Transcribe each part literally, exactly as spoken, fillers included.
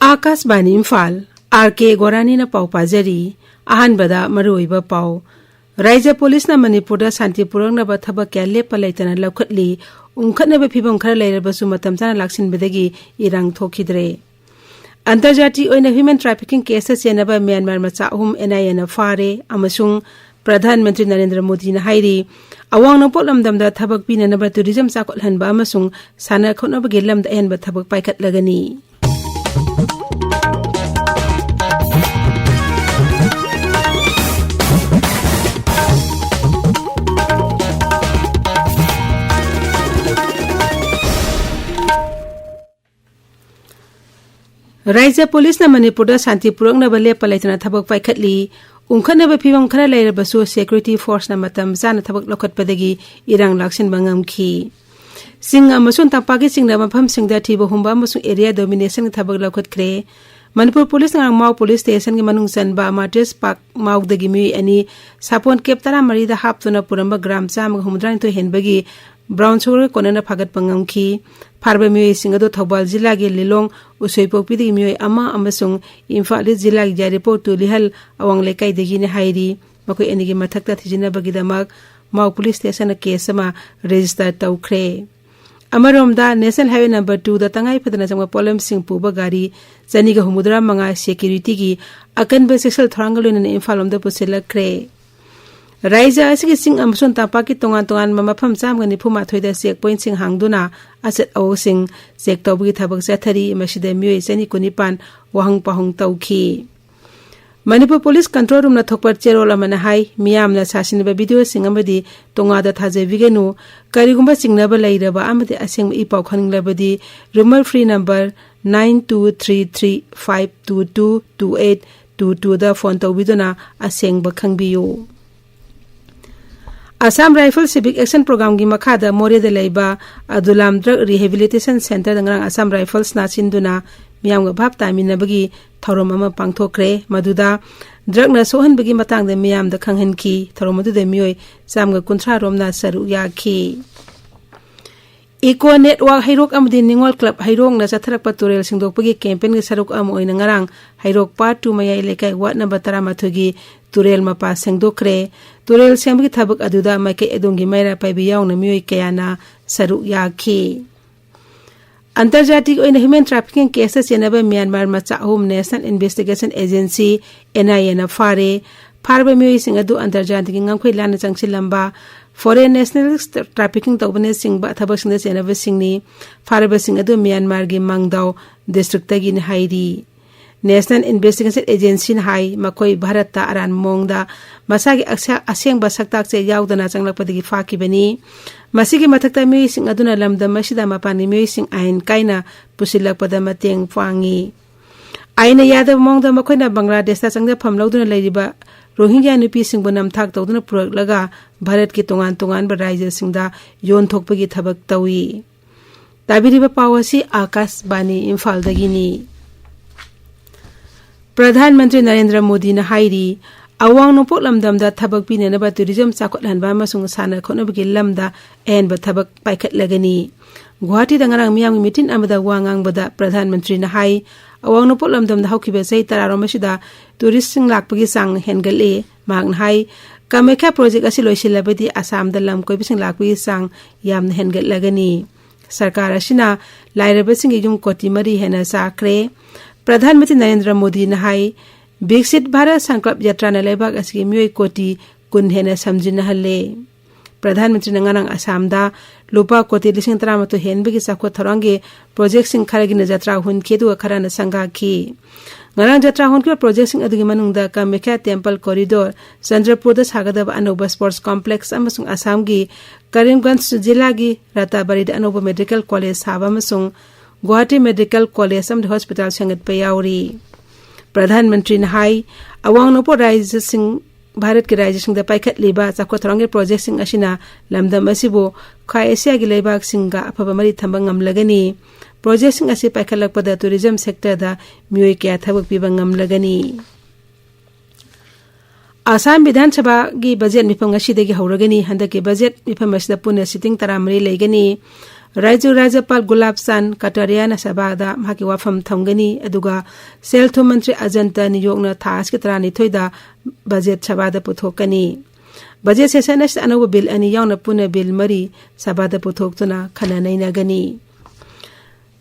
ꯑꯥꯀꯥꯁꯕꯥꯅꯤ Imphal, R ꯀꯦ ꯒꯣꯔꯥꯅꯤꯅ ꯄꯥꯎ ꯄꯥꯖꯔꯤ꯫ ꯑꯍꯥꯟꯕꯗ ꯃꯔꯨꯑꯣꯏꯕ ꯄꯥꯎ꯫ ꯔꯥꯏꯖ꯭ꯌ ꯄꯨꯂꯤꯁꯅ ꯃꯅꯤꯄꯨꯔꯗ ꯁꯥꯟꯇꯤ ꯄꯨꯔꯛꯅꯕ ꯊꯕꯛ ꯀꯌꯥ ꯂꯦꯞꯄ ꯂꯩꯇꯅ ꯂꯧꯈꯠꯂꯤ꯫ ꯎꯪꯈꯠꯅꯕ ꯐꯤꯚꯝ ꯈꯔ ꯂꯩꯔꯕꯁꯨ ꯃꯇꯝ ꯆꯥꯅ ꯂꯥꯛꯁꯤꯟꯕꯗꯒꯤ ꯏꯔꯥꯡ ꯊꯣꯛꯈꯤꯗ꯭ꯔꯦ꯫ ꯑꯟꯇꯔꯖꯥꯇꯤꯌ ꯑꯣꯏꯅ human trafficking caseꯇ ꯆꯦꯟꯅꯕ ꯃ꯭ꯌꯥꯟꯃꯥꯔ ꯃꯆꯥ ꯑꯍꯨꯝ NIAꯅ ꯐꯥꯔꯦ ꯑꯃꯁꯨꯡ ꯄ꯭ꯔꯙꯥꯟ ꯃꯟꯇ꯭ꯔꯤ ꯅꯔꯦꯟꯗ꯭ꯔ ꯃꯣꯗꯤꯅ ꯍꯥꯏꯔꯤ, ꯑꯋꯥꯡ ꯅꯣꯡꯄꯣꯛ ꯂꯝꯗꯝꯗ ꯊꯕꯛ ꯄꯤꯅꯅꯕ tourism ꯆꯥꯎꯈꯠꯍꯟꯕ ꯑꯃꯁꯨꯡ ꯁꯥꯟꯅ ꯈꯣꯠꯅꯕꯒꯤ ꯂꯝꯗ ꯑꯍꯦꯟꯕ ꯊꯕꯛ ꯄꯥꯏꯈꯠꯂꯒꯅꯤ꯫ ꯔꯥꯏꯖ꯭ꯌ ꯄꯨꯂꯤꯁꯅ ꯃꯅꯤꯄꯨꯔꯗ ꯁꯥꯟꯇꯤ ꯄꯨꯔꯛꯅꯕ ꯂꯦꯞꯄ ꯂꯩꯇꯅ ꯊꯕꯛ ꯄꯥꯏꯈꯠꯂꯤ꯫ ꯎꯪꯈꯠꯅꯕ ꯐꯤꯚꯝ ꯈꯔ ꯂꯩꯔꯕꯁꯨ security forceꯅ ꯃꯇꯝ ꯆꯥꯅ ꯊꯕꯛ ꯂꯧꯈꯠꯄꯗꯒꯤ ꯏꯔꯥꯡ ꯂꯥꯛꯁꯤꯟꯕ ꯉꯝꯈꯤ꯫ ꯆꯤꯡ ꯑꯃꯁꯨꯡ ꯇꯝꯄꯥꯛꯀꯤ ꯆꯤꯡꯗ ꯃꯐꯝꯁꯤꯡꯗ ꯊꯤꯕ ꯍꯨꯝꯕ ꯑꯃꯁꯨꯡ area dominationꯒꯤ ꯊꯕꯛ ꯂꯧꯈꯠꯈ꯭ꯔꯦ꯫ ꯃꯅꯤꯄꯨꯔ ꯄꯨꯂꯤꯁꯅ ꯉꯔꯥꯡ ꯃꯥꯎ ꯄꯨꯂꯤꯁ ꯁ꯭ꯇꯦꯁꯟꯒꯤ ꯃꯅꯨꯡ ꯆꯟꯕ Martyrs Park ꯃꯥꯎꯗꯒꯤ ꯃꯤꯑꯣꯏ ꯑꯅꯤ ꯁꯥꯄꯣꯟ cab ꯇꯔꯥꯃꯔꯤꯗ ꯍꯥꯞꯇꯨꯅ ꯄꯨꯔꯝꯕ gram ꯆꯥꯝꯃꯒ ꯍꯨꯝꯐꯨꯇꯔꯥꯅꯤꯊꯣꯏ ꯍꯦꯟꯕꯒꯤ brown sugar ꯀꯣꯟꯅꯅ ꯐꯥꯒꯠꯄ ꯉꯝꯈꯤ꯫ ꯐꯥꯔꯕ ꯃꯤꯑꯣꯏꯁꯤꯡ ꯑꯗꯨ ꯊꯧꯕꯥꯜ ꯖꯤꯂꯥꯒꯤ ꯂꯤꯂꯣꯡ ꯎꯁꯣꯏꯄꯣꯛꯄꯤꯗꯒꯤ ꯃꯤꯑꯣꯏ ꯑꯃ ꯑꯃꯁꯨꯡ ꯏꯝꯐꯥꯜ ꯏꯁ ꯖꯤꯂꯥꯒꯤ ꯌꯥꯏꯔꯤꯄꯣꯛ ꯇꯨꯂꯤꯍꯜ ꯑꯋꯥꯡ ꯂꯩꯀꯥꯏꯗꯒꯤꯅꯤ ꯍꯥꯏꯔꯤ꯫ ꯃꯈꯣꯏ ꯑꯅꯤꯒꯤ ꯃꯊꯛꯇ ꯊꯤꯖꯤꯟꯅꯕꯒꯤꯗꯃꯛ ꯃꯥꯎ ꯄꯨꯂꯤꯁ ꯁ꯭ꯇꯦꯁꯟꯅ case ꯑꯃ register ꯇꯧꯈ꯭ꯔꯦ꯫ ꯑꯃꯔꯣꯝꯗ, National Highway number twoꯗ ꯇꯉꯥꯏ ꯐꯗꯅ ꯆꯪꯕ ꯄꯣꯠꯂꯝꯁꯤꯡ ꯄꯨꯕ ꯒꯥꯔꯤ ꯆꯅꯤꯒ ꯍꯨꯝꯐꯨꯇꯔꯥ ꯃꯉꯥ securityꯒꯤ ꯑꯀꯟꯕ ꯆꯦꯛꯁꯤꯜ ꯊꯧꯔꯥꯡꯒ ꯂꯣꯏꯅꯅ ꯏꯝꯐꯥꯜ ꯂꯣꯝꯗ ꯄꯨꯁꯤꯜꯂꯛꯈ꯭ꯔꯦ꯫ ꯔꯥꯏꯖ꯭ꯌ ꯑꯁꯤꯒꯤ ꯆꯤꯡ ꯑꯃꯁꯨꯡ ꯇꯝꯄꯥꯛꯀꯤ ꯇꯣꯉꯥꯟ ꯇꯣꯉꯥꯟꯕ ꯃꯐꯝ ꯆꯥꯝꯃꯒ ꯅꯤꯐꯨ ꯃꯥꯊꯣꯏꯗ check pointꯁꯤꯡ ꯍꯥꯡꯗꯨꯅ ꯑꯆꯠ ꯑꯋꯣꯛꯁꯤꯡ check ꯇꯧꯕꯒꯤ ꯊꯕꯛ ꯆꯠꯊꯔꯤ꯫ ꯃꯁꯤꯗ ꯃꯤꯑꯣꯏ ꯆꯅꯤ ꯀꯨꯟꯅꯤꯄꯥꯟ ꯋꯥꯍꯪ ꯄꯥꯎꯍꯪ ꯇꯧꯈꯤ꯫ ꯃꯅꯤꯄꯨꯔ ꯄꯨꯂꯤꯁ control roomꯅ ꯊꯣꯛꯄ ꯆꯦꯔꯣꯜ ꯑꯃꯅ ꯍꯥꯏ, ꯃꯤꯌꯥꯝꯅ ꯁꯥꯁꯤꯟꯅꯕ videoꯁꯤꯡ ꯑꯃꯗꯤ ꯇꯣꯉꯥꯟꯗ ꯊꯥꯖꯕꯤꯒꯅꯨ꯫ ꯀꯔꯤꯒꯨꯝꯕ ꯆꯤꯡꯅꯕ ꯂꯩꯔꯕ ꯑꯃꯗꯤ ꯑꯁꯦꯡꯕ ꯏ ꯄꯥꯎ ꯈꯪꯅꯤꯡꯂꯕꯗꯤ, rumour free number nine two three three five two two two eight two twoꯗ phone ꯇꯧꯕꯤꯗꯨꯅ ꯑꯁꯦꯡꯕ ꯈꯪꯕꯤꯌꯨ꯫ Assam Rifle Civic Action Programꯒꯤ ꯃꯈꯥꯗ ꯃꯣꯔꯦꯗ ꯂꯩꯕ ꯑꯗꯨꯂꯥꯝ Drug Rehabilitation Centreꯗ ꯉꯔꯥꯡ Assam Riflesꯅ ꯁꯤꯟꯗꯨꯅ ꯃꯤꯌꯥꯝꯒ ꯚꯥꯞ ꯇꯥꯃꯤꯟꯅꯕꯒꯤ ꯊꯧꯔꯝ ꯑꯃ ꯄꯥꯡꯊꯣꯛꯈ꯭ꯔꯦ꯫ ꯃꯗꯨꯗ drugꯅ ꯁꯣꯛꯍꯟꯕꯒꯤ ꯃꯇꯥꯡꯗ ꯃꯤꯌꯥꯝꯗ ꯈꯪꯍꯟꯈꯤ꯫ ꯊꯧꯔꯝ ꯑꯗꯨꯗ ꯃꯤꯑꯣꯏ ꯆꯥꯝꯃꯒ ꯀꯨꯟꯊ꯭ꯔꯥ ꯔꯣꯝꯅ ꯁꯔꯨꯛ ꯌꯥꯈꯤ꯫ Eco Network ꯍꯩꯔꯣꯛ ꯑꯃꯗꯤ ꯅꯤꯉꯣꯜ ꯀ꯭ꯂꯕ ꯍꯩꯔꯣꯛꯅ ꯆꯠꯊꯔꯛꯄ ꯇꯨꯔꯦꯜ ꯁꯦꯡꯗꯣꯛꯄꯒꯤ ꯀꯦꯝꯄꯦꯟꯒꯤ ꯁꯔꯨꯛ ꯑꯃ ꯑꯣꯏꯅ ꯉꯔꯥꯡ ꯍꯩꯔꯣꯛ ꯄꯥꯔꯠ ꯇꯨ ꯃꯌꯥꯏ ꯂꯩꯀꯥꯏ ꯋꯥꯔꯗ ꯅꯝꯕꯔ ꯇꯔꯥꯃꯥꯊꯣꯏꯒꯤ ꯇꯨꯔꯦꯜ ꯃꯄꯥ ꯁꯦꯡꯗꯣꯛꯈ꯭ꯔꯦ꯫ ꯇꯨꯔꯦꯜ ꯁꯦꯡꯕꯒꯤ ꯊꯕꯛ ꯑꯗꯨꯗ ꯃꯥꯏꯀꯩ ꯑꯗꯣꯝꯒꯤ ꯃꯩꯔꯥ ꯄꯥꯏꯕꯤ ꯌꯥꯎꯅ ꯃꯤꯑꯣꯏ ꯀꯌꯥꯅ ꯁꯔꯨꯛ ꯌꯥꯈꯤ꯫ ꯑꯟꯇꯔꯖꯥꯇꯤꯒꯤ ꯑꯣꯏꯅ human trafficking caseꯇ ꯆꯦꯟꯅꯕ ꯃ꯭ꯌꯥꯟꯃꯥꯔ ꯃꯆꯥ ꯑꯍꯨꯝ National Investigation Agency, NIAꯅ ꯐꯥꯔꯦ꯫ ꯐꯥꯔꯕ ꯃꯤꯑꯣꯏꯁꯤꯡ ꯑꯗꯨ ꯑꯟꯇꯔꯖꯥꯇꯤꯒꯤ ꯉꯝꯈꯩ ꯂꯥꯟꯅ ꯆꯪꯁꯤꯜꯂꯝꯕ, foreign nationals trafficking ꯇꯧꯕꯅꯆꯤꯡꯕ ꯊꯕꯛꯁꯤꯡꯗ ꯆꯦꯟꯅꯕꯁꯤꯡꯅꯤ꯫ ꯐꯥꯔꯕꯁꯤꯡ ꯑꯗꯨ ꯃ꯭ꯌꯥꯟꯃꯥꯔꯒꯤ ꯃꯪꯗꯥꯎ districtꯇꯒꯤꯅꯤ ꯍꯥꯏꯔꯤ꯫ National Investigation Agencyꯅ ꯍꯥꯏ, ꯃꯈꯣꯏ ꯚꯥꯔꯠꯇ ꯑꯔꯥꯟꯕ ꯃꯑꯣꯡꯗ ꯃꯁꯥꯒꯤ ꯑꯁ-, ꯑꯁꯦꯡꯕ ꯁꯛꯇꯥꯛꯁꯦ ꯌꯥꯎꯗꯅ ꯆꯪꯂꯛꯄꯗꯒꯤ ꯐꯥꯈꯤꯕꯅꯤ꯫ ꯃꯁꯤꯒꯤ ꯃꯊꯛꯇ ꯃꯤꯑꯣꯏꯁꯤꯡ ꯑꯗꯨꯅ ꯂꯝꯗꯝ ꯑꯁꯤꯗ ꯃꯄꯥꯟꯒꯤ ꯃꯤꯑꯣꯏꯁꯤꯡ ꯑꯥꯏꯟ ꯀꯥꯏꯅ ꯄꯨꯁꯤꯜꯂꯛꯄꯗ ꯃꯇꯦꯡ ꯄꯥꯡꯉꯤ꯫ ꯑꯥꯏꯟꯅ ꯌꯥꯗꯕ ꯃꯑꯣꯡꯗ ꯃꯈꯣꯏꯅ ꯕꯪꯒ꯭ꯂꯥꯗꯦꯁꯇ ꯆꯪꯖꯐꯝ ꯂꯧꯗꯨꯅ ꯂꯩꯔꯤꯕ ꯔꯣꯍꯤꯡꯒ꯭ꯌꯥ ꯅꯨꯄꯤꯁꯤꯡꯕꯨ ꯅꯝꯊꯥꯛ ꯇꯧꯗꯨꯅ ꯄꯨꯔꯛꯂꯒ ꯚꯥꯔꯠꯀꯤ ꯇꯣꯉꯥꯟ ꯇꯣꯉꯥꯟꯕ ꯔꯥꯖ꯭ꯌꯁꯤꯡꯗ ꯌꯣꯟꯊꯣꯛꯄꯒꯤ ꯊꯕꯛ ꯇꯧꯏ꯫ ꯇꯥꯕꯤꯔꯤꯕ ꯄꯥꯎ ꯑꯁꯤ ꯑꯥꯀꯥꯁꯕꯥꯅꯤ ꯏꯝꯐꯥꯜꯗꯒꯤꯅꯤ꯫ ꯄ꯭ꯔꯙꯥꯟ ꯃꯟꯇ꯭ꯔꯤ ꯅꯔꯦꯟꯗ꯭ꯔ ꯃꯣꯗꯤꯅ ꯍꯥꯏꯔꯤ, ꯑꯋꯥꯡ ꯅꯣꯡꯄꯣꯛ ꯂꯝꯗꯝꯗ ꯊꯕꯛ ꯄꯤꯅꯅꯕ tourism ꯆꯥꯎꯈꯠꯍꯟꯕ ꯑꯃꯁꯨꯡ ꯁꯥꯟꯅ ꯈꯣꯠꯅꯕꯒꯤ ꯂꯝꯗ ꯑꯍꯦꯟꯕ ꯊꯕꯛ ꯄꯥꯏꯈꯠꯂꯒꯅꯤ꯫ ꯒꯨꯋꯥꯍꯥꯇꯤꯗ ꯉꯔꯥꯡ ꯃꯤꯌꯥꯝꯒꯤ ꯃꯤꯇꯤꯟ ꯑꯃꯗ ꯋꯥ ꯉꯥꯡꯕꯗ ꯄ꯭ꯔꯙꯥꯟ ꯃꯟꯇ꯭ꯔꯤꯅ ꯍꯥꯏ, ꯑꯋꯥꯡ ꯅꯣꯡꯄꯣꯛ ꯂꯝꯗꯝꯗ ꯍꯧꯈꯤꯕ ꯆꯍꯤ ꯇꯔꯥꯔꯣꯝ ꯑꯁꯤꯗ touristꯁꯤꯡ ꯂꯥꯛꯄꯒꯤ ꯆꯥꯡ ꯍꯦꯟꯒꯠꯂꯦ꯫ ꯃꯍꯥꯛꯅ ꯍꯥꯏ, ꯀꯥꯃꯦꯈ꯭ꯌꯥ project ꯑꯁꯤ ꯂꯣꯏꯁꯤꯜꯂꯕꯗꯤ ꯑꯁꯥꯝꯗ ꯂꯝ ꯀꯣꯏꯕꯁꯤꯡ ꯂꯥꯛꯄꯒꯤ ꯆꯥꯡ ꯌꯥꯝꯅ ꯍꯦꯟꯒꯠꯂꯒꯅꯤ꯫ ꯁꯔꯀꯥꯔ ꯑꯁꯤꯅ ꯂꯥꯏꯔꯕꯁꯤꯡꯒꯤ ꯌꯨꯝ ꯀꯣꯇꯤ ꯃꯔꯤ ꯍꯦꯟꯅ ꯁꯥꯈ꯭ꯔꯦ꯫ ꯄ꯭ꯔꯙꯥꯟ ꯃꯟꯇ꯭ꯔꯤ ꯅꯔꯦꯟꯗ꯭ꯔ ꯃꯣꯗꯤꯅ ꯍꯥꯏ, ꯕꯤꯛꯁꯤꯠ ꯚꯥꯔꯠ ꯁꯪꯀꯜꯞ ꯌꯥꯇ꯭ꯔꯥꯅ ꯂꯩꯕꯥꯛ ꯑꯁꯤꯒꯤ ꯃꯤꯑꯣꯏ ꯀꯣꯇꯤ ꯀꯨꯟ ꯍꯦꯟꯅ ꯁꯝꯖꯤꯟꯅꯍꯜꯂꯦ꯫ ꯄ꯭ꯔꯙꯥꯟ ꯃꯟꯇ꯭ꯔꯤꯅ ꯉꯔꯥꯡ ꯑꯁꯥꯝꯗ ꯂꯨꯄꯥ ꯀꯣꯇꯤ ꯂꯤꯁꯤꯡ ꯇꯔꯥꯃꯥꯊꯣꯏ ꯍꯦꯟꯕꯒꯤ ꯆꯥꯎꯈꯠ ꯊꯧꯔꯥꯡꯒꯤ projectꯁꯤꯡ ꯈꯔꯒꯤꯅ ꯖꯇ꯭ꯔꯥ ꯍꯨꯟꯈꯤ, ꯑꯗꯨꯒ ꯈꯔꯅ ꯁꯪꯒꯥꯈꯤ꯫ ꯉꯔꯥꯡ ꯖꯇ꯭ꯔꯥ ꯍꯨꯟꯈꯤꯕ projectꯁꯤꯡ ꯑꯗꯨꯒꯤ ꯃꯅꯨꯡꯗ ꯀꯥꯃꯦꯈ꯭ꯌꯥ temple corridor, ꯆꯟꯗ꯭ꯔꯄꯨꯔꯗ ꯁꯥꯒꯗꯕ ꯑꯅꯧꯕ sports complex ꯑꯃꯁꯨꯡ ꯑꯁꯥꯝꯒꯤ ꯀꯔꯤꯝꯒꯟꯖ ꯖꯤꯂꯥꯒꯤ ꯔꯥꯇꯥꯕꯥꯔꯤꯗ ꯑꯅꯧꯕ medical college ꯁꯥꯕ ꯑꯃꯁꯨꯡ ꯒꯨꯋꯥꯍꯥꯇꯤ medical college ꯑꯃꯗꯤ hospital ꯁꯦꯝꯒꯠꯄ ꯌꯥꯎꯔꯤ꯫ ꯄ꯭ꯔꯙꯥꯟ ꯃꯟꯇ꯭ꯔꯤꯅ ꯍꯥꯏ, ꯑꯋꯥꯡ ꯅꯣꯡꯄꯣꯛ ꯔꯥꯖ꯭ꯌꯁꯤꯡ, ꯚꯥꯔꯠꯀꯤ ꯔꯥꯖ꯭ꯌꯁꯤꯡꯗ ꯄꯥꯏꯈꯠꯂꯤꯕ ꯆꯥꯎꯈꯠ ꯊꯧꯔꯥꯡꯒꯤ projectꯁꯤꯡ ꯑꯁꯤꯅ ꯂꯝꯗꯝ ꯑꯁꯤꯕꯨ ꯈ꯭ꯋꯥꯏ ꯑꯦꯁꯤꯌꯥꯒꯤ ꯂꯩꯕꯥꯛꯁꯤꯡꯒ ꯑꯐꯕ ꯃꯔꯤ ꯊꯝꯕ ꯉꯝꯂꯒꯅꯤ꯫ Projectꯁꯤꯡ ꯑꯁꯤ ꯄꯥꯏꯈꯠꯂꯛꯄꯗ tourism sectorꯗ ꯃꯤꯑꯣꯏ ꯀꯌꯥ ꯊꯕꯛ ꯄꯤꯕ ꯉꯝꯂꯒꯅꯤ꯫ ꯑꯁꯥꯝ ꯕꯤꯙꯥꯟ ꯁꯚꯥꯒꯤ budget ꯃꯤꯐꯝ ꯉꯁꯤꯗꯒꯤ ꯍꯧꯔꯒꯅꯤ꯫ ꯍꯟꯗꯛꯀꯤ budget ꯃꯤꯐꯝ ꯑꯁꯤꯗ ꯄꯨꯟꯅ sitting ꯇꯔꯥꯃꯔꯤ ꯂꯩꯒꯅꯤ꯫ ꯔꯥꯏꯖꯨ ꯔꯥꯖ꯭ꯌꯄꯥꯜ ꯒꯨꯂꯥꯕ ꯆꯥꯟꯗ ꯀꯇꯥꯔꯤꯌꯥꯅ ꯁꯚꯥꯗ ꯃꯍꯥꯛꯀꯤ ꯋꯥꯐꯝ ꯊꯝꯒꯅꯤ, ꯑꯗꯨꯒ ꯁꯦꯜ ꯊꯨꯝ ꯃꯟꯇ꯭ꯔꯤ ꯑꯖꯟꯇ ꯅꯤꯌꯣꯛꯅ ꯊꯥ ꯑꯁꯤꯒꯤ ꯇꯔꯥꯅꯤꯊꯣꯏꯗ ꯕꯖꯦꯠ ꯁꯚꯥꯗ ꯄꯨꯊꯣꯛꯀꯅꯤ꯫ ꯕꯖꯦꯠ ꯁꯦꯁꯟ ꯑꯁꯤꯗ ꯑꯅꯧꯕ ꯕꯤꯜ ꯑꯅꯤ ꯌꯥꯎꯅ ꯄꯨꯟꯅ ꯕꯤꯜ ꯃꯔꯤ ꯁꯚꯥꯗ ꯄꯨꯊꯣꯛꯇꯨꯅ ꯈꯟꯅ ꯅꯩꯅꯒꯅꯤ꯫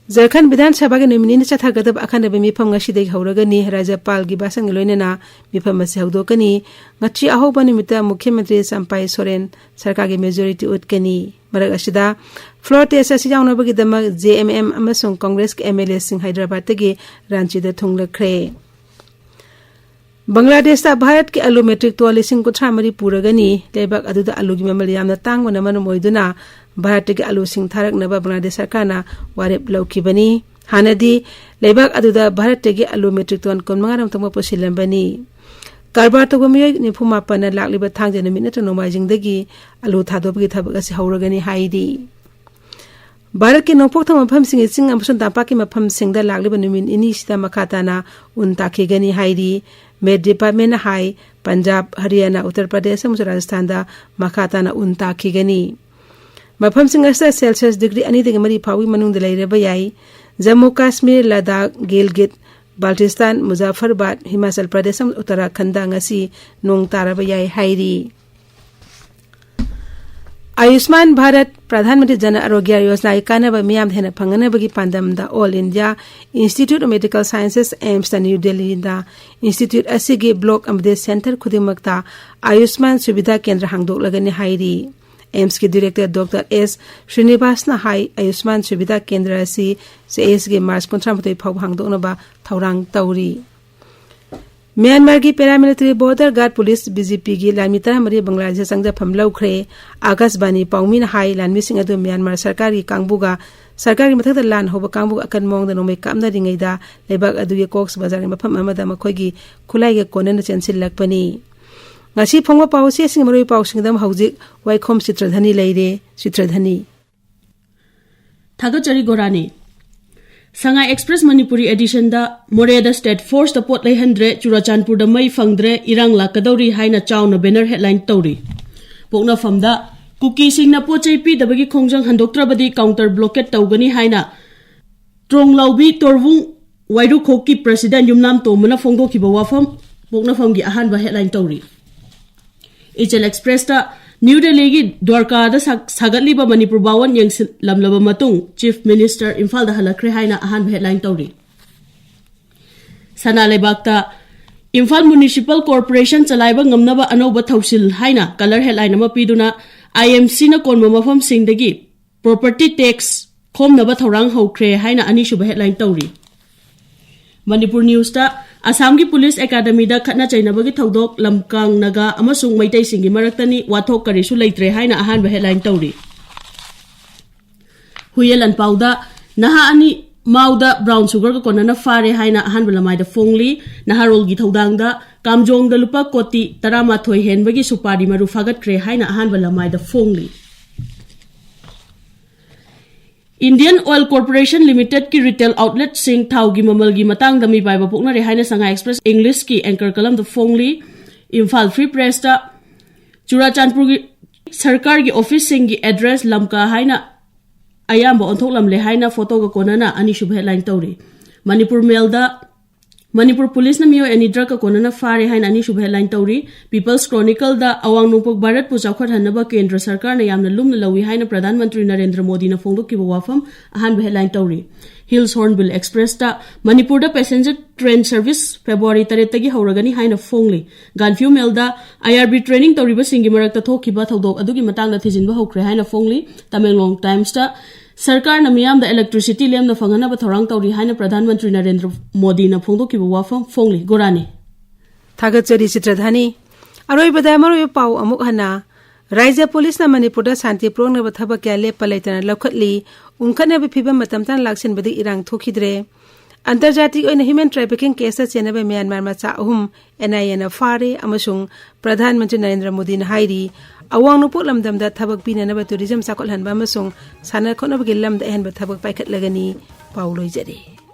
ꯖꯔꯈꯟ ꯕꯤꯙꯥꯟ ꯁꯚꯥꯒꯤ ꯅꯨꯃꯤꯠ ꯅꯤꯅꯤ ꯆꯠꯊꯒꯗꯕ ꯑꯈꯟꯅꯕ ꯃꯤꯐꯝ ꯉꯁꯤꯗꯒꯤ ꯍꯧꯔꯒꯅꯤ꯫ ꯔꯥꯖ꯭ꯌꯄꯥꯜꯒꯤ ꯚꯥꯁꯟꯒ ꯂꯣꯏꯅꯅ ꯃꯤꯐꯝ ꯑꯁꯤ ꯍꯧꯗꯣꯛꯀꯅꯤ꯫ ꯉꯁꯤ ꯑꯍꯧꯕ ꯅꯨꯃꯤꯠꯇ ꯃꯨꯈ꯭ꯌ ꯃꯟꯇ꯭ꯔꯤ ꯆꯝꯄꯥꯏ ꯁꯣꯔꯦꯟ ꯁꯔꯀꯥꯔꯒꯤ ꯃꯦꯖꯣꯔꯤꯇꯤ ꯎꯠꯀꯅꯤ꯫ ꯃꯔꯛ ꯑꯁꯤꯗ, ꯐ꯭ꯂꯣꯔ ꯇꯦꯁ ꯑꯁꯤ ꯌꯥꯎꯅꯕꯒꯤꯗꯃꯛ ꯖꯦ ꯑꯦꯝ ꯑꯦꯝ ꯑꯃꯁꯨꯡ ꯀꯪꯒ꯭ꯔꯦꯁꯀꯤ ꯑꯦꯝ ꯑꯦꯜ ꯑꯦꯁꯤꯡ ꯍꯥꯏꯗ꯭ꯔꯕꯥꯗꯇꯒꯤ ꯔꯥꯟꯆꯤꯗ ꯊꯨꯡꯂꯈ꯭ꯔꯦ꯫ ꯕꯪꯒ꯭ꯂꯥꯗꯦꯁꯇ ꯚꯥꯔꯠꯀꯤ ꯑꯂꯨ ꯃꯦꯇ꯭ꯔꯤꯛ ꯇꯣꯟ ꯂꯤꯁꯤꯡ ꯀꯨꯟꯊ꯭ꯔꯥ ꯃꯔꯤ ꯄꯨꯔꯒꯅꯤ꯫ ꯂꯩꯕꯥꯛ ꯑꯗꯨꯗ ꯑꯂꯨꯒꯤ ꯃꯃꯜ ꯌꯥꯝꯅ ꯇꯥꯡꯕꯅ ꯃꯔꯝ ꯑꯣꯏꯗꯨꯅ ꯚꯥꯔꯠꯇꯒꯤ ꯑꯂꯨꯁꯤꯡ ꯊꯥꯔꯛꯅꯕ ꯕꯪꯒ꯭ꯂꯥꯗꯦꯁ ꯁꯔꯀꯥꯔꯅ ꯋꯥꯔꯦꯞ ꯂꯧꯈꯤꯕꯅꯤ꯫ ꯍꯥꯟꯅꯗꯤ ꯂꯩꯕꯥꯛ ꯑꯗꯨꯗ ꯚꯥꯔꯠꯇꯒꯤ ꯑꯂꯨ ꯃꯦꯇ꯭ꯔꯤꯛ ꯇꯣꯟ ꯀꯨꯟꯃꯉꯥ ꯔꯣꯝ ꯊꯣꯛꯄ ꯄꯨꯁꯤꯜꯂꯝꯕꯅꯤ꯫ ꯀꯔꯕꯥꯔ ꯇꯧꯕ ꯃꯤꯑꯣꯏ ꯅꯤꯐꯨ ꯃꯥꯄꯟꯅ ꯂꯥꯛꯂꯤꯕ ꯊꯥꯡꯖ ꯅꯨꯃꯤꯠ ꯅꯠꯇ꯭ꯔꯒ ꯅꯣꯡꯃꯥꯏꯖꯤꯡꯗꯒꯤ ꯑꯂꯨ ꯊꯥꯗꯣꯛꯄꯒꯤ ꯊꯕꯛ ꯑꯁꯤ ꯍꯧꯔꯒꯅꯤ ꯍꯥꯏꯔꯤ꯫ ꯚꯥꯔꯠꯀꯤ ꯅꯣꯡꯄꯣꯛ ꯊꯪꯕ ꯃꯐꯝꯁꯤꯡꯒꯤ ꯆꯤꯡ ꯑꯃꯁꯨꯡ ꯇꯝꯄꯥꯛꯀꯤ ꯃꯐꯝꯁꯤꯡꯗ ꯂꯥꯛꯂꯤꯕ ꯅꯨꯃꯤꯠ ꯅꯤꯅꯤꯁꯤꯗ ꯃꯈꯥ ꯇꯥꯅ ꯎꯟ ꯇꯥꯈꯤꯒꯅꯤ ꯍꯥꯏꯔꯤ꯫ ꯃꯦꯠ ꯗꯤꯄꯥꯔꯠꯃꯦꯟꯅ ꯍꯥꯏ, ꯄꯟꯖꯥꯕ, ꯍꯔꯤꯌꯥꯅꯥ, ꯎꯠꯇꯔ ꯄ꯭ꯔꯗꯦꯁ ꯑꯃꯁꯨꯡ ꯔꯥꯖꯁꯊꯥꯟꯗ ꯃꯈꯥ ꯇꯥꯅ ꯎꯟ ꯇꯥꯈꯤꯒꯅꯤ꯫ ꯃꯐꯝꯁꯤꯡ ꯑꯁꯤꯗ ꯁꯦꯜꯁꯤꯌꯁ ꯗꯤꯒ꯭ꯔꯤ ꯑꯅꯤꯗꯒꯤ ꯃꯔꯤ ꯐꯥꯎꯕꯒꯤ ꯃꯅꯨꯡꯗ ꯂꯩꯔꯕ ꯌꯥꯏ꯫ ꯖꯝꯃꯨ ꯀꯥꯁꯃꯤꯔ, ꯂꯗꯥꯈ, ꯒꯤꯜꯒꯤꯠ, ꯕꯥꯜꯇꯤꯁꯇꯥꯟ, ꯃꯨꯖꯥꯐꯔꯕꯥꯗ, ꯍꯤꯃꯥꯆꯜ ꯄ꯭ꯔꯗꯦꯁ ꯑꯃꯁꯨꯡ ꯎꯠꯇꯔꯥꯈꯟꯗ ꯉꯁꯤ ꯅꯣꯡ ꯇꯥꯔꯕ ꯌꯥꯏ ꯍꯥꯏꯔꯤ꯫ ꯑꯌꯨꯁꯃꯥꯟ ꯚꯥꯔꯠ, ꯄ꯭ꯔꯙꯥꯟ ꯃꯟꯇ꯭ꯔꯤ ꯖꯟ ꯑꯔꯣꯒ꯭ꯌ ꯌꯣꯖꯅꯥꯒꯤ ꯀꯥꯟꯅꯕ ꯃꯤꯌꯥꯝꯗ ꯍꯦꯟꯅ ꯐꯪꯍꯟꯅꯕꯒꯤ ꯄꯥꯟꯗꯝꯗ All India Institute of Medical Sciences, ꯑꯦꯝꯁꯇ ꯅ꯭ꯌꯨ ꯗꯦꯜꯂꯤꯗ ꯏꯟꯁꯇꯤꯇ꯭ꯌꯨꯠ ꯑꯁꯤꯒꯤ ꯕ꯭ꯂꯣꯛ ꯑꯃꯗꯤ ꯁꯦꯟꯇꯔ ꯈꯨꯗꯤꯡꯃꯛꯇ ꯑꯌꯨꯁꯃꯥꯟ ꯁꯨꯕꯤꯙꯥ ꯀꯦꯟꯗ꯭ꯔ ꯍꯥꯡꯗꯣꯛꯂꯒꯅꯤ ꯍꯥꯏꯔꯤ꯫ ꯑꯦꯝꯁꯀꯤ ꯗꯤꯔꯦꯛꯇꯔ ꯗꯣꯛꯇꯔ ꯑꯦꯁ ꯁ꯭ꯔꯤꯅꯤꯕꯥꯁꯅ ꯍꯥꯏ, ꯑꯌꯨꯁꯃꯥꯟ ꯁꯨꯕꯤꯙꯥ ꯀꯦꯟꯗ꯭ꯔ ꯑꯁꯤ ꯆꯌꯦꯠꯁꯤꯒꯤ ꯃꯥꯔꯆ ꯀꯨꯟꯊ꯭ꯔꯥ ꯃꯥꯊꯣꯏ ꯐꯥꯎꯕ ꯍꯥꯡꯗꯣꯛꯅꯕ ꯊꯧꯔꯥꯡ ꯇꯧꯔꯤ꯫ ꯃ꯭ꯌꯥꯟꯃꯥꯔꯒꯤ paramilitary border guard police, B G ꯄꯤꯒꯤ ꯂꯥꯟꯃꯤ ꯇꯔꯥꯃꯔꯤ ꯕꯪꯒ꯭ꯂꯥꯗꯦꯁꯇ ꯆꯪꯖꯐꯝ ꯂꯧꯈ꯭ꯔꯦ꯫ ꯑꯥꯀꯥꯁꯕꯥꯅꯤ ꯄꯥꯎꯃꯤꯅ ꯍꯥꯏ, ꯂꯥꯟꯃꯤꯁꯤꯡ ꯑꯗꯨ ꯃ꯭ꯌꯥꯟꯃꯥꯔ ꯁꯔꯀꯥꯔꯒꯤ ꯀꯥꯡꯕꯨꯒ ꯁꯔꯀꯥꯔꯒꯤ ꯃꯊꯛꯇ ꯂꯥꯟ ꯍꯧꯕ ꯀꯥꯡꯕꯨꯒ ꯑꯀꯟ ꯃꯑꯣꯡꯗ ꯅꯣꯡꯃꯩ ꯀꯥꯞꯅꯔꯤꯉꯩꯗ ꯂꯩꯕꯥꯛ ꯑꯗꯨꯒꯤ ꯀꯣꯛꯁ ꯕꯖꯥꯔꯒꯤ ꯃꯐꯝ ꯑꯃꯗ ꯃꯈꯣꯏꯒꯤ ꯈꯨꯠꯂꯥꯏꯒ ꯀꯣꯟꯅꯅ ꯆꯦꯟꯁꯤꯜꯂꯛꯄꯅꯤ꯫ ꯉꯁꯤ ꯐꯣꯡꯕ ꯄꯥꯎꯆꯦꯁꯤꯡꯒꯤ ꯃꯔꯨꯑꯣꯏꯕ ꯄꯥꯎꯁꯤꯡꯗ ꯍꯧꯖꯤꯛ ꯋꯥꯏꯈꯣꯝ ꯆꯤꯇ꯭ꯔꯙꯅꯤ ꯂꯩꯔꯦ꯫ ꯆꯤꯇ꯭ꯔꯙꯅꯤ꯫ ꯊꯥꯒꯠꯆꯔꯤ ꯒꯣꯔꯥꯅꯤ꯫ ꯁꯉꯥꯏ ꯑꯦꯛꯁꯄ꯭ꯔꯦꯁ ꯃꯅꯤꯄꯨꯔꯤ ꯑꯦꯗꯤꯁꯟꯗ ꯃꯣꯔꯦꯗ ꯁ꯭ꯇꯦꯠ ꯐꯣꯔꯁꯇ ꯄꯣꯠ ꯂꯩꯍꯟꯗ꯭ꯔꯦ, ꯆꯨꯔꯥꯆꯥꯟꯄꯨꯔꯗ ꯃꯩ ꯐꯪꯗ꯭ꯔꯦ, ꯏꯔꯥꯡ ꯂꯥꯛꯀꯗꯧꯔꯤ ꯍꯥꯏꯅ ꯆꯥꯎꯅ ꯕꯦꯅꯔ ꯍꯦꯗꯂꯥꯏꯟ ꯇꯧꯔꯤ꯫ ꯄꯣꯛꯅꯐꯝꯗ ꯀꯨꯀꯤꯁꯤꯡꯅ ꯄꯣꯠ ꯆꯩ ꯄꯤꯗꯕꯒꯤ ꯈꯣꯡꯖꯪ ꯍꯟꯗꯣꯛꯇ꯭ꯔꯕꯗꯤ counter blockade ꯇꯧꯒꯅꯤ ꯍꯥꯏꯅ ꯇ꯭ꯔꯣꯡꯂꯥꯎꯕꯤ ꯇꯣꯔꯕꯨꯡ ꯋꯥꯏꯔꯨꯈꯣꯛꯀꯤ president ꯌꯨꯝꯅꯥꯝ ꯇꯣꯝꯕꯅ ꯐꯣꯡꯗꯣꯛꯈꯤꯕ ꯋꯥꯐꯝ ꯄꯣꯛꯅꯐꯝꯒꯤ ꯑꯍꯥꯟꯕ headline ꯇꯧꯔꯤ꯫ ꯏꯆꯦꯜ Expressꯇ ꯅ꯭ꯌꯨ ꯗꯦꯜꯂꯤꯒꯤ ꯗ꯭ꯋꯥꯔꯀꯥꯗ ꯁꯥ-, ꯁꯥꯒꯠꯂꯤꯕ ꯃꯅꯤꯄꯨꯔ ꯚꯥꯋꯟ ꯌꯦꯡꯁꯤꯜꯂꯝꯂꯕ ꯃꯇꯨꯡ Chief Minister ꯏꯝꯐꯥꯜꯗ ꯍꯜꯂꯛꯈ꯭ꯔꯦ ꯍꯥꯏꯅ ꯑꯍꯥꯟꯕ headline ꯇꯧꯔꯤ꯫ ꯁꯅꯥ ꯂꯩꯕꯥꯛꯇ ꯏꯝꯐꯥꯜ Municipal Corporation ꯆꯂꯥꯏꯕ ꯉꯝꯅꯕ ꯑꯅꯧꯕ ꯊꯧꯁꯤꯜ ꯍꯥꯏꯅ colour headline ꯑꯃ ꯄꯤꯗꯨꯅ IMCꯅ ꯀꯣꯟꯕ ꯃꯐꯝꯁꯤꯡꯗꯒꯤ property tax ꯈꯣꯝꯅꯕ ꯊꯧꯔꯥꯡ ꯍꯧꯈ꯭ꯔꯦ ꯍꯥꯏꯅ ꯑꯅꯤꯁꯨꯕ headline ꯇꯧꯔꯤ꯫ ꯃꯅꯤꯄꯨꯔ Newsꯇ ꯑꯁꯥꯝꯒꯤ police academyꯗ ꯈꯠꯅ ꯆꯩꯅꯕꯒꯤ ꯊꯧꯗꯣꯛ, ꯂꯝꯀꯥꯡ ꯅꯥꯒꯥ ꯑꯃꯁꯨꯡ ꯃꯩꯇꯩꯁꯤꯡꯒꯤ ꯃꯔꯛꯇꯅꯤ, ꯋꯥꯊꯣꯛ ꯀꯔꯤꯁꯨ ꯂꯩꯇ꯭ꯔꯦ ꯍꯥꯏꯅ ꯑꯍꯥꯟꯕ headline ꯇꯧꯔꯤ꯫ ꯍꯨꯏꯌꯦꯟ ꯂꯥꯟꯄꯥꯎꯗ ꯅꯍꯥ ꯑꯅꯤ ꯃꯥꯎꯗ brown sugarꯒ ꯀꯣꯟꯅꯅ ꯐꯥꯔꯦ ꯍꯥꯏꯅ ꯑꯍꯥꯟꯕ ꯂꯃꯥꯏꯗ ꯐꯣꯡꯂꯤ꯫ ꯅꯍꯥꯔꯣꯜꯒꯤ ꯊꯧꯗꯥꯡꯗ ꯀꯥꯝꯖꯣꯡꯗ ꯂꯨꯄꯥ ꯀꯣꯇꯤ ꯇꯔꯥꯃꯥꯊꯣꯏ ꯍꯦꯟꯕꯒꯤ ꯁꯨꯄꯥꯔꯤ ꯃꯔꯨ ꯐꯥꯒꯠꯈ꯭ꯔꯦ ꯍꯥꯏꯅ ꯑꯍꯥꯟꯕ ꯂꯃꯥꯏꯗ ꯐꯣꯡꯂꯤ꯫ Indian Oil Corporation Limitedꯀꯤ retail outletꯁꯤꯡ ꯊꯥꯎꯒꯤ ꯃꯃꯜꯒꯤ ꯃꯇꯥꯡꯗ ꯃꯤꯄꯥꯏꯕ ꯄꯣꯛꯅꯔꯦ ꯍꯥꯏꯅ Sangai Express Englishꯀꯤ anchor columnꯗ ꯐꯣꯡꯂꯤ꯫ Imphal Free Pressꯇ ꯆꯨꯔꯥꯆꯥꯟꯄꯨꯔꯒꯤ ꯁꯔꯀꯥꯔꯒꯤ officeꯁꯤꯡꯒꯤ address ꯂꯝꯀꯥ ꯍꯥꯏꯅ ꯑꯌꯥꯝꯕ ꯑꯣꯟꯊꯣꯛꯂꯝꯂꯦ ꯍꯥꯏꯅ photoꯒ ꯀꯣꯟꯅꯅ ꯑꯅꯤꯁꯨꯕ headline ꯇꯧꯔꯤ꯫ ꯃꯅꯤꯄꯨꯔ Mailꯗ ꯃꯅꯤꯄꯨꯔ policeꯅ ꯃꯤꯑꯣꯏ ꯑꯅꯤ drugꯀ ꯀꯣꯟꯅꯅ ꯐꯥꯔꯦ ꯍꯥꯏꯅ ꯑꯅꯤꯁꯨꯕ headline ꯇꯧꯔꯤ꯫ People's Chronicleꯗ ꯑꯋꯥꯡ ꯅꯣꯡꯄꯣꯛ ꯚꯥꯔꯠꯄꯨ ꯆꯥꯎꯈꯠꯍꯟꯅꯕ ꯀꯦꯟꯗ꯭ꯔ ꯁꯔꯀꯥꯔꯅ ꯌꯥꯝꯅ ꯂꯨꯝꯅ ꯂꯧꯏ ꯍꯥꯏꯅ ꯄ꯭ꯔꯙꯥꯟ ꯃꯟꯇ꯭ꯔꯤ ꯅꯔꯦꯟꯗ꯭ꯔ ꯃꯣꯗꯤꯅ ꯐꯣꯡꯗꯣꯛꯈꯤꯕ ꯋꯥꯐꯝ ꯑꯍꯥꯟꯕ headline ꯇꯧꯔꯤ꯫ Hills Hornbill Expressꯇ ꯃꯅꯤꯄꯨꯔꯗ passenger train service February ꯇꯔꯦꯠꯇꯒꯤ ꯍꯧꯔꯒꯅꯤ ꯍꯥꯏꯅ ꯐꯣꯡꯂꯤ꯫ Gaanphiu Mailꯗ IRB training ꯇꯧꯔꯤꯕꯁꯤꯡꯒꯤ ꯃꯔꯛꯇ ꯊꯣꯛꯈꯤꯕ ꯊꯧꯗꯣꯛ ꯑꯗꯨꯒꯤ ꯃꯇꯥꯡꯗ ꯊꯤꯖꯤꯟꯕ ꯍꯧꯈ꯭ꯔꯦ ꯍꯥꯏꯅ ꯐꯣꯡꯂꯤ꯫ Tamenglong Timesꯇ ꯁꯔꯀꯥꯔꯅ ꯃꯤꯌꯥꯝꯗ electricity ꯂꯦꯝꯅ ꯐꯪꯍꯟꯅꯕ ꯊꯧꯔꯥꯡ ꯇꯧꯔꯤ ꯍꯥꯏꯅ ꯄ꯭ꯔꯙꯥꯟ ꯃꯟꯇ꯭ꯔꯤ ꯅꯔꯦꯟꯗ꯭ꯔ ꯃꯣꯗꯤꯅ ꯐꯣꯡꯗꯣꯛꯈꯤꯕ ꯋꯥꯐꯝ ꯐꯣꯡꯂꯤ꯫ ꯒꯣꯔꯥꯅꯤ꯫ ꯊꯥꯒꯠꯆꯔꯤ ꯆꯤꯇ꯭ꯔꯙꯥꯅꯤ꯫ ꯑꯔꯣꯏꯕꯗ ꯃꯔꯨꯑꯣꯏꯕ ꯄꯥꯎ ꯑꯃꯨꯛ ꯍꯟꯅ꯫ ꯔꯥꯏꯖ꯭ꯌ ꯄꯨꯂꯤꯁꯅ ꯃꯅꯤꯄꯨꯔꯗ ꯁꯥꯟꯇꯤ ꯄꯨꯔꯛꯅꯕ ꯊꯕꯛ ꯀꯌꯥ ꯂꯦꯞꯄ ꯂꯩꯇꯅ ꯂꯧꯈꯠꯂꯤ꯫ ꯎꯪꯈꯠꯅꯕ ꯐꯤꯕꯝ ꯃꯇꯝ ꯆꯥꯅ ꯂꯥꯛꯁꯤꯟꯕꯗꯒꯤ ꯏꯔꯥꯡ ꯊꯣꯛꯈꯤꯗ꯭ꯔꯦ꯫ ꯑꯟꯇꯔꯖꯥꯇꯤꯒꯤ ꯑꯣꯏꯅ human trafficking caseꯇ ꯆꯦꯟꯅꯕ ꯃ꯭ꯌꯥꯟꯃꯥꯔ ꯃꯆꯥ ꯑꯍꯨꯝ NIAꯅ ꯐꯥꯔꯦ ꯑꯃꯁꯨꯡ ꯄ꯭ꯔꯙꯥꯟ ꯃꯟꯇ꯭ꯔꯤ ꯅꯔꯦꯟꯗ꯭ꯔ ꯃꯣꯗꯤꯅ ꯍꯥꯏꯔꯤ, ꯑꯋꯥꯡ ꯅꯣꯡꯄꯣꯛ ꯂꯝꯗꯝꯗ ꯊꯕꯛ ꯄꯤꯅꯅꯕ tourism ꯆꯥꯎꯈꯠꯍꯟꯕ ꯑꯃꯁꯨꯡ ꯁꯥꯟꯅ ꯈꯣꯠꯅꯕꯒꯤ ꯂꯝꯗ ꯑꯍꯦꯟꯕ ꯊꯕꯛ ꯄꯥꯏꯈꯠꯂꯒꯅꯤ꯫ ꯄꯥꯎ ꯂꯣꯏꯖꯔꯦ꯫